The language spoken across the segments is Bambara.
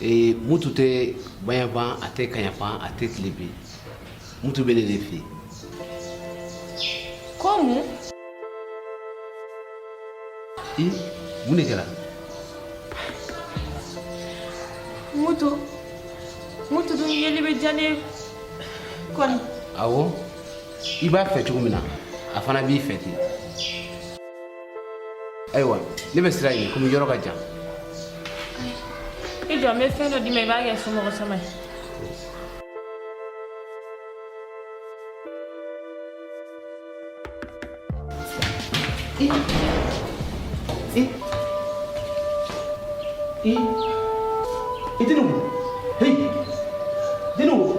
Ee Mutu tɛ bayanfan, a tɛ kaɲafan, a tɛ tilebin. Mutu bɛ ne de fɛ yen. Ko mun? I, mun de kɛra? Mutu, Mutu dun yeli bɛ diya ne ye kɔni. Awɔ, i b'a fɛ cogo min na, a fana b'i fɛ ten. Ayiwa, ne bɛ sira ɲini komi yɔrɔ ka jan. I jɔ n bɛ fɛn dɔ d'i ma i b'a kɛ somɔgɔ sama ye. I, i, i Denibu, hey, Denibu.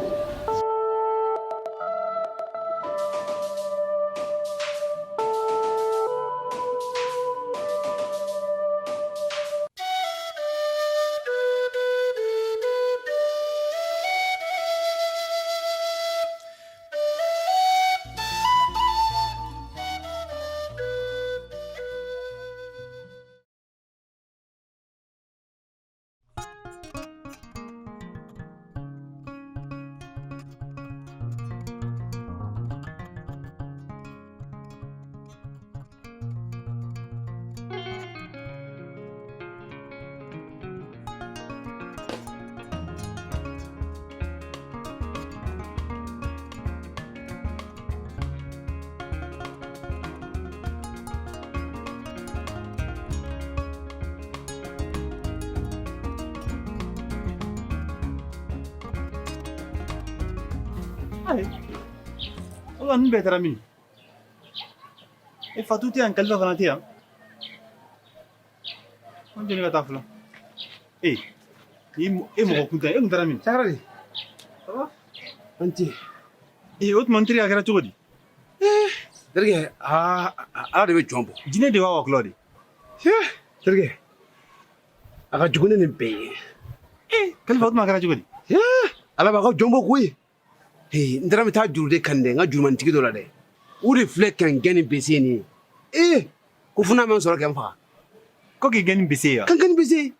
Ayi, ala ninnu bɛɛ taara min? E Fatu tɛ yan, Kalifa fana tɛ yan. An jɔnni ka taa fɔlɔ? E, ni e mɔgɔ kuntan, e kun taara min? Sagara de. An ce. Ee, o tuma n terikɛ a kɛra cogo di? Terikɛ, aa Ala de bɛ jɔn bɔ. Jinɛ de b'a wɔkulɔ de. Terikɛ, a ka jugu ni nin bɛɛ ye. Ee, Kalifa o tuma a kɛra cogo di? Ala b'a ka jɔn bɔ koyi. Ee, n taara bɛ taa juru de kan dɛ, n ka jurumantigi dɔ la dɛ. O de filɛ ka n gɛn ni bese nin ye. Ee, ko fo n'a ma n sɔrɔ kɛ n faga. Ko k'i gɛn ni bese ye wa? Ka n gɛn ni bese ye.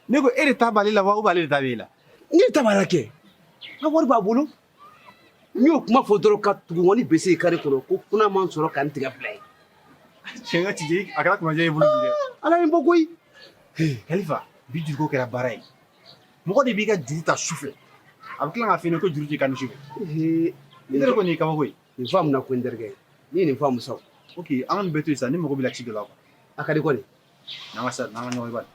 Ne ko e de ta b'ale la wa ou bien ale de ta b'e la? Ne de ta b'a la kɛ. N ka wari b'a bolo. N y'o kuma fɔ dɔrɔn ka tugu n kɔ ni bese ye kare kɔnɔ ko fo n'a ma n sɔrɔ ka n tigɛ fila ye. Tiɲɛ ka tije a kɛra kunnaja ye bolo bi dɛ. Ala ye n bɔ koyi. Kalifa, bi juruko kɛra baara ye. Mɔgɔ de b'i ka juru ta su fɛ. A bɛ tila k'a f'i ɲɛna ko juru t'i kan ni su fɛ. Ne yɛrɛ ko nin ye kabako ye. Nin faamuna koyi n terikɛ. N'i ye nin faamu sa. Ok, an ka nin bɛɛ to yen sa, ne mago b'i la ci dɔ la quoi. A ka di kɔni. N'an ka sa, n'an ka ɲɔgɔn ye bani.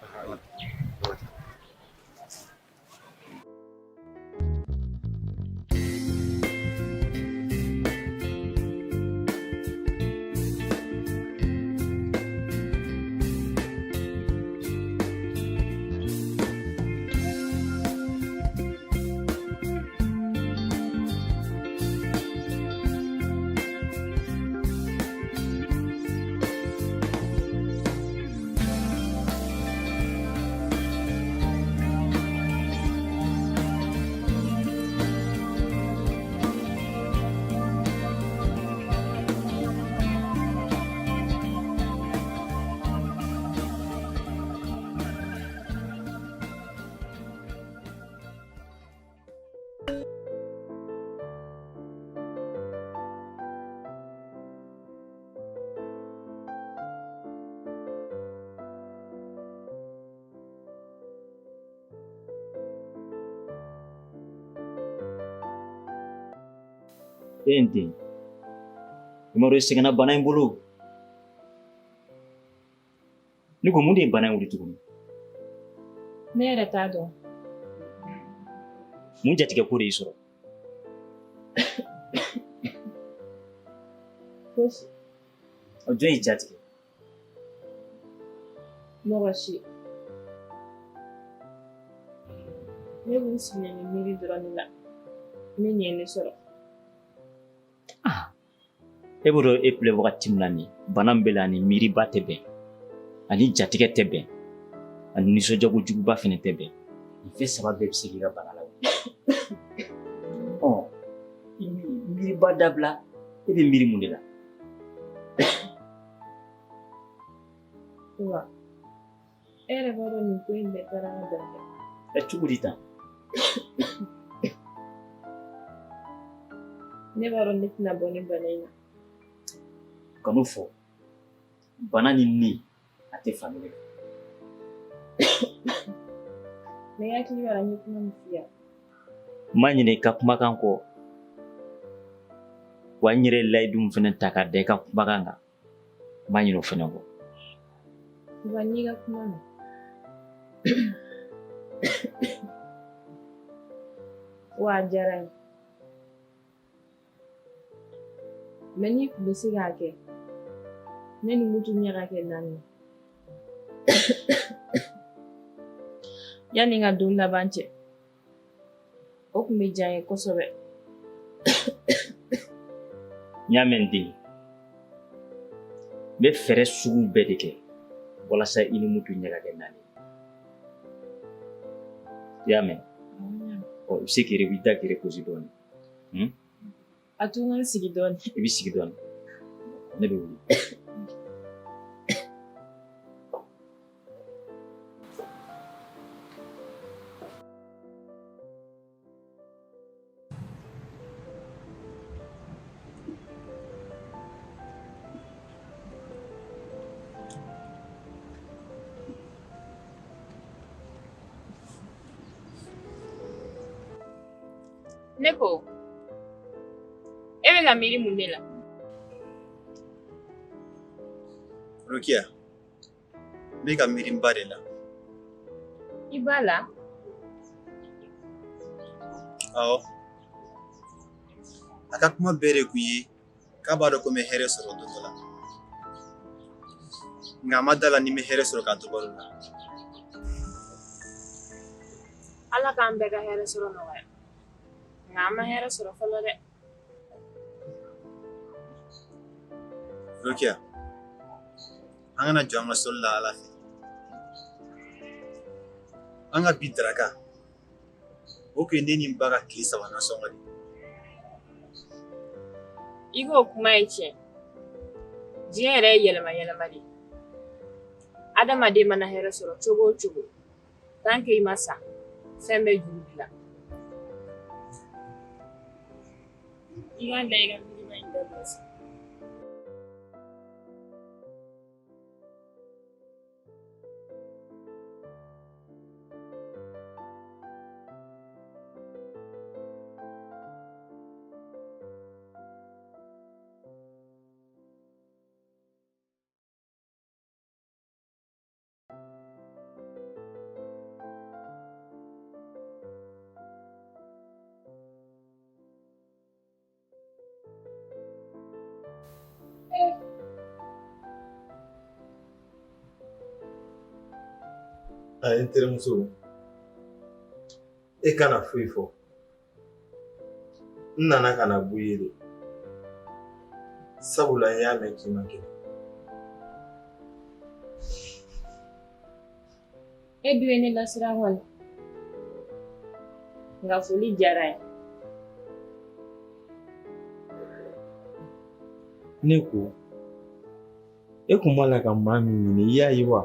E n den, i m'a dɔn i sɛgɛnna bana in bolo. Ne ko mun de ye bana in wuli tuguni? Ne yɛrɛ t'a dɔn. Mun jatigɛ ko de y'i sɔrɔ? Fosi. Ɔ, jɔn y'i jatigɛ? Mɔgɔ si. Ne b'u sigilen ni miiri dɔrɔn de la. Min ye ne sɔrɔ. E b'o dɔn e filɛ wagati min na nin bana min b'e la ani miiriba tɛ bɛn ani jatigɛ tɛ bɛn ani nisɔndiya kojuguba fɛnɛ tɛ bɛn nin fɛn saba bɛɛ bɛ se k'i ka bana lawuli ɔ i miiriba dabila e bɛ miiri mun de la Wa e yɛrɛ b'a dɔn nin ko in bɛɛ taara ka dan kɛ. Ɛ cogo di tan? Ne b'a dɔn ne tɛna bɔ nin bana in na. Kan'o fɔ. Bana ni ni a tɛ fan kelen fɛ. Mais i hakili b'a la n ye kuma min f'i ye. N ma ɲinɛ i ka kumakan kɔ. Wa n yɛrɛ ye layidu min fana ta ka da i ka kumakan kan, n ma ɲinɛ o fana kɔ. Wa n y'i ka kuma mɛn. Wa a diyara n ye. Mais n'i tun bɛ se k'a kɛ, ne ni Mutu ɲɛ ka kɛ naani ye. Yanni n ka don laban cɛ, o tun bɛ diya n ye kosɛbɛ. N y'a mɛn n den. N bɛ fɛɛrɛ sugu bɛɛ de kɛ walasa i ni Mutu ɲɛ ka kɛ naani ye. I y'a mɛn? Ɔ i bɛ se k'i da k'i reposer dɔɔnin. A to n ka n sigi dɔɔnin. I bɛ sigi dɔɔnin. Ne bɛ wuli. Ne ko e bɛ ka miiri mun de la? Rokiya, n bɛ ka miiri n ba de la. I ba la? Awɔ. A ka kuma bɛɛ de kun ye k'a b'a dɔn ko n bɛ hɛrɛ sɔrɔ don dɔ la. Nka a ma d'a la ni n bɛ hɛrɛ sɔrɔ k'a to balo la. Ala k'an bɛɛ ka hɛrɛ sɔrɔ nɔgɔya. Nka an ma hɛrɛ sɔrɔ fɔlɔ dɛ. Rokiya, an kana jɔ an ka sɔli la Ala fɛ. An ka bi daraka, o kun ye ne ni n ba ka tile saba nasɔngɔ de ye. I k'o kuma ye tiɲɛ. Diɲɛ yɛrɛ ye yɛlɛma yɛlɛma de ye. Adamaden mana hɛrɛ sɔrɔ cogo o cogo, tant que i ma sa, fɛn bɛɛ juru b'i la. I k'a da i ka miiriba in dabila sa. Ayi n terimuso e kana foyi fɔ n nana ka na bɔ i ye de sabula n y'a mɛn k'i man kɛnɛ E dun ye ne lasiran kɔni nka foli diyara n ye. Ne ko e kun b'a la ka maa min ɲini i y'a ye wa?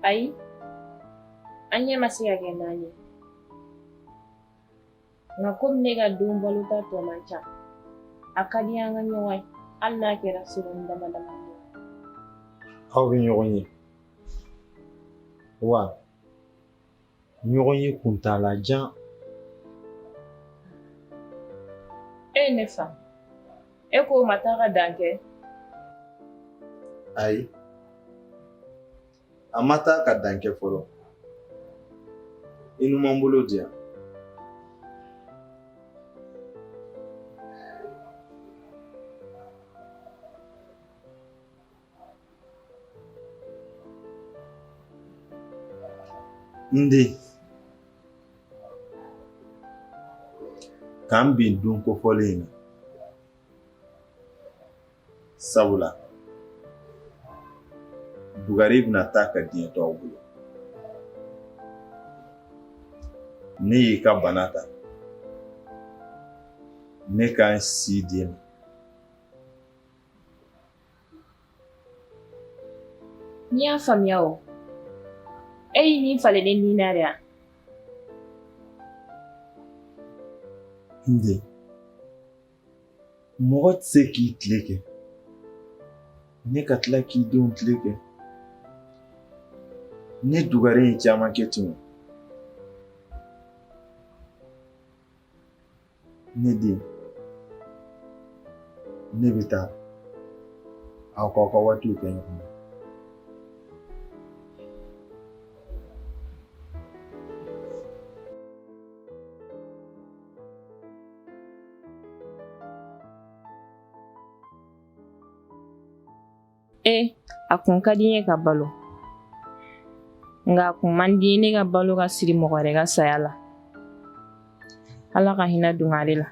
Ayi, an ɲɛ ma se ka kɛ naani ye. Nka komi ne ka don balota tɔ man ca, a ka di an ka ɲɔgɔn ye hali n'a kɛra seconde dama dama ye. Aw bɛ ɲɔgɔn ye wa ɲɔgɔn ye kuntaala jan. E ye ne fa, e k'o ma taa ka dan kɛ. Ayi, a ma taa ka dan kɛ fɔlɔ. I numanbolo di yan. N den, k'an bin don kofɔlen in na. Sabula Bugari bɛna taa ka diɲɛ to aw bolo. Ne y'i ka bana ta, ne ka n si d'i ma. N'i y'a faamuya o, E y'i ni falen ne ni na de ya? N den, mɔgɔ tɛ se k'i tile kɛ ne ka tila k'i denw tile kɛ. Ne dugaren ye caman kɛ ten o. Ne den, ne bɛ taa aw k'aw ka waatiw kɛ ɲɔgɔn na. E, a kun ka di n ye ka balo, nka a kun man di n ye ne ka balo ka siri mɔgɔ wɛrɛ ka saya la. Ala ka hinɛ Dungare la.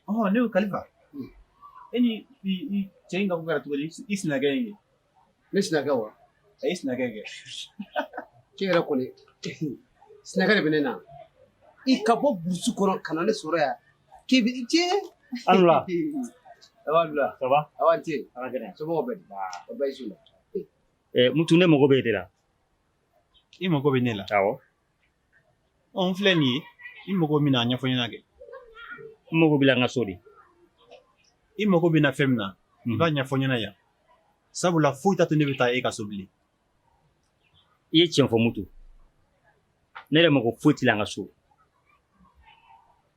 Ɔhɔn, ne ko Kalifa, e ni i cɛ in ka ko kɛra cogo di? I sinakɛ in ye? Ne sinakɛ wa? A y'i sinakɛ kɛ. Cɛ yɛrɛ kɔni, sinakɛ de bɛ ne na. I ka bɔ burusi kɔnɔ ka na ne sɔrɔ yan. K'i bɛ cɛ. Alula. Ça va Alula? Ça va? Awa n ce. Ala kɛnɛ. Somɔgɔw bɛ di? O bɛɛ su la. Mutu, ne mago bɛ e de la. I mago bɛ ne la? Awɔ. Ɔ, n filɛ nin ye. I mago min na, a ɲɛfɔ n ɲɛna kɛ. N mago b'i la n ka so de. I mago bɛ na fɛn min na, i b'a ɲɛfɔ n ɲɛna yan. Sabula foyi t'a to ne bɛ taa e ka so bilen. I ye tiɲɛ fɔ Mutu. Ne yɛrɛ mago foyi t'i la n ka so.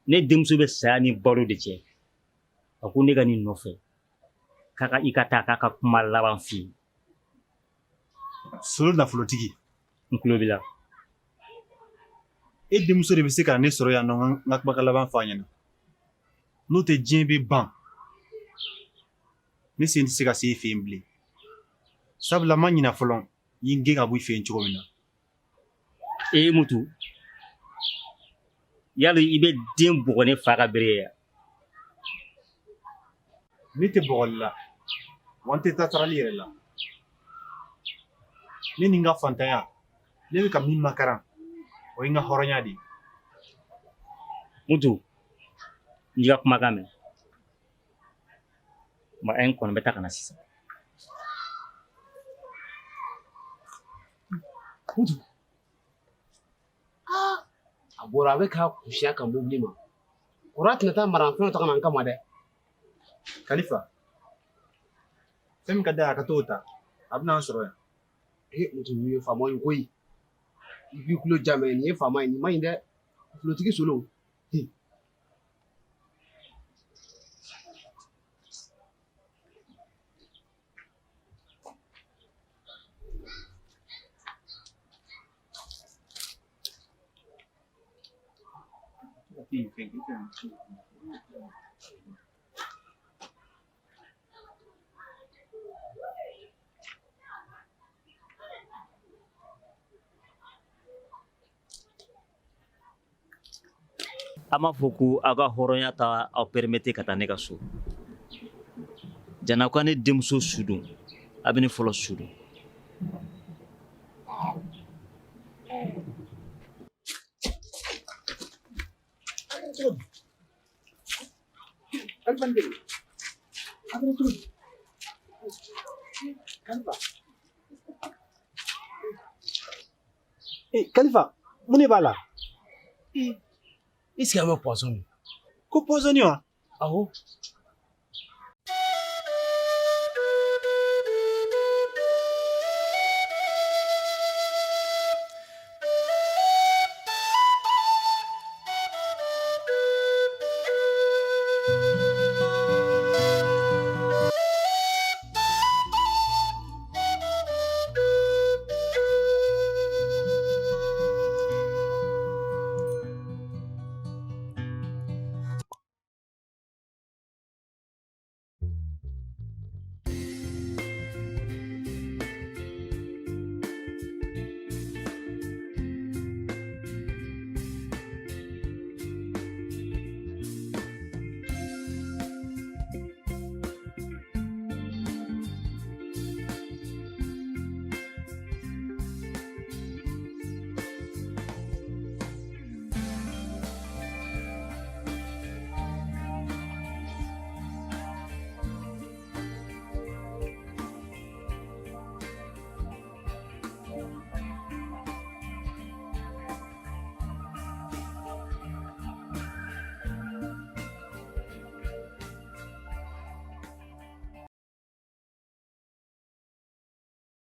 Ne denmuso bɛ saya ni balo de cɛ. A ko ne ka nin nɔfɛ. K'a ka i ka taa k'a ka kuma laban f'i ye. Solo nafolotigi. N tulo b'i la. E denmuso de bɛ se ka ne sɔrɔ yan nɔ n ka kumakan laban fɔ a ɲɛna. N'o tɛ diɲɛ bɛ ban. Ne sen tɛ se ka se e fɛ yen bilen. Sabula n ma ɲina fɔlɔ n y'i gɛn ka bɔ i fɛ yen cogo min na. Ee Mutu, yali i bɛ den bugɔ ne fa ka bere ye wa? Ne tɛ bugɔli la, wa n tɛ taa sarali yɛrɛ la. Ne ni n ka fantanya, ne bɛ ka min makaran, o ye n ka hɔrɔnya de ye. Mutu, n y'i ka kumakan mɛn. Ma n kɔni bɛ taa ka na sisan. Mutu. A bɔra a bɛ k'a kusi a ka mobili ma. Kɔrɔ tɛna taa marafɛnw ta ka na n kama dɛ. Kalifa, fɛn min ka d'a ye a ka t'o ta, a bɛna an sɔrɔ yan. Ee Mutu, nin ye faama ye koyi. I b'i tulo ja mɛ nin ye faama ye, nin man ɲi dɛ. Nafolotigi solo. A m'a fɔ ko aw ka hɔrɔnya ta aw permettre ka taa ne ka so. Janni aw ka ne denmuso su don, a bɛ ne fɔlɔ su don. Kalifa, mun de b'a la? Est-ce qu'il y a un poison? Ko poisonné wa? Awɔ.